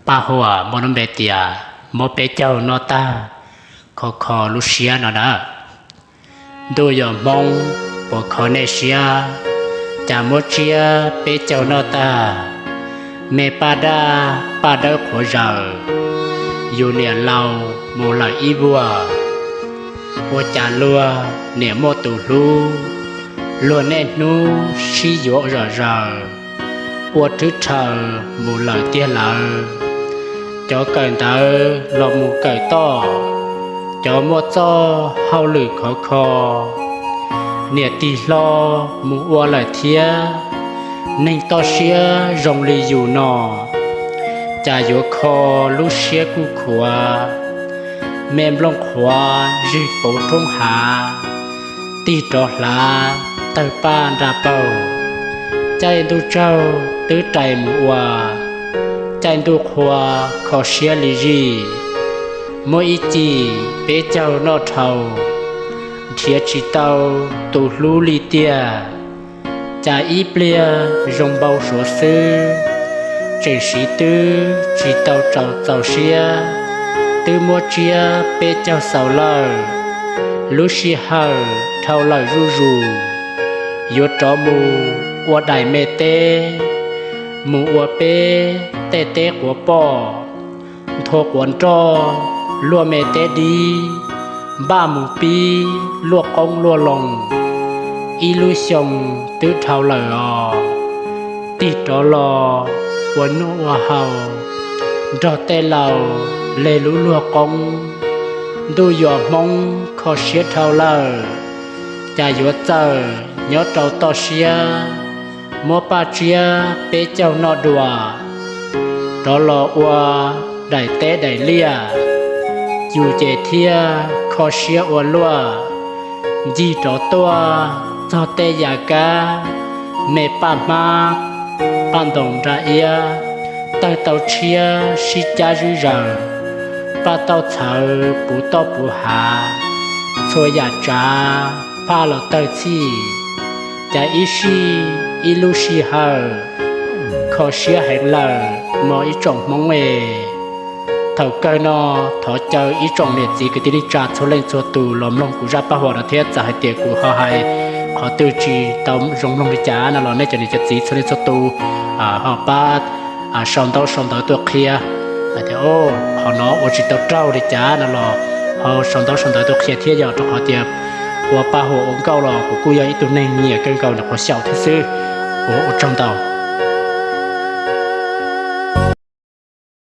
Paj huam muaj lub npe tias muab peb caug noj tag, kho kho lub siab no na. Ntuj yog Hmoob puas kho nej siab, cas muab tsiab peb caug noj tag. Me paj dab paj dawb qhuav zaws, yus niam laus mus lawm ib vuag. Ua cas luag niam muaj tus hlub, luag niaj hnub sib yuav zom zaws, ua rhwb rhaws mus lawm tiag lawm. Cov kawm ntawv los mus kawm toj, cov muaj txoj hauj lwm khov kho, niam tig hlo mus ua lawm thiab. Neeg toj siab zoo li yus no, cas yuav kho lub siab kuj khuav. Me nplooj qhuav zwg pauv roob hav, tig rov hlav tawg paj nra paug. Caij ntuj tsaug twb rais mus ua, caij ntuj qhua kho siab li zij. Muab ib cim peb caug noj dhau, nrhiav tsis tau tus hlub li tiag. Cas ib pliag zoo npau suav xwb, tseem siv twb tsis tau tsaus txaus siab. Twb muab tsiab peb caug xaus lawm, lub sij hawm dhau lawm zuj zus. Yuav rov mus ua daim me teb, mus ua peb tej teb quav poj, nthua quav nroj, luaj me teb dib, npaj mus pib luaj qoob luaj loo. Ib lub xyoo twb dhau lawm os, tig rov los ua noj ua haus nrog tej laus leg lub luag qoob. Ntuj yog Hmoob kho siab dhau lawm, cas yuav txawm nyob rau toj siab, muab paj tsiab peb caug noj dua, rov los ua daim teb daim liaj, yus ces thiaj kho siab ua luaj. Ncig rov tuaj txog tej yam kab, me paj hmab, paj ntoos nra iab, tawg tau tshiab sib cab zwb zaws, paj tauj txhawv puv toj puv hav, txhua yam tsav phaj los tawg txhij. Cas ib sij ib lub sij hawm kho siab heev lawm mog ib tsoom Hmoob es. Thaum kawg no thov caw ib tsoom niam txiv kwv tij neej tsa txhua leej txhua tus los mloog kuv zaj paj huam no thiab, txawm hais tias kuv ho hais qhov twg tsis tau zoo mloog li cas no los nej cov niam cov txiv txhua leej txhua tus ho pab sau ntaub sau ntawv tuaj qhia hais tias qhov no ua tsis tau raug li cas no los ho sau ntaub sau ntawv tuaj qhia thiab, yog rau qhov tias ua paj huam ua nkauj los kuv kuj yog ib tug neeg nyiam kawg nkaus nws qhuav xyaum thiab xwb. Ua tsaug ntau.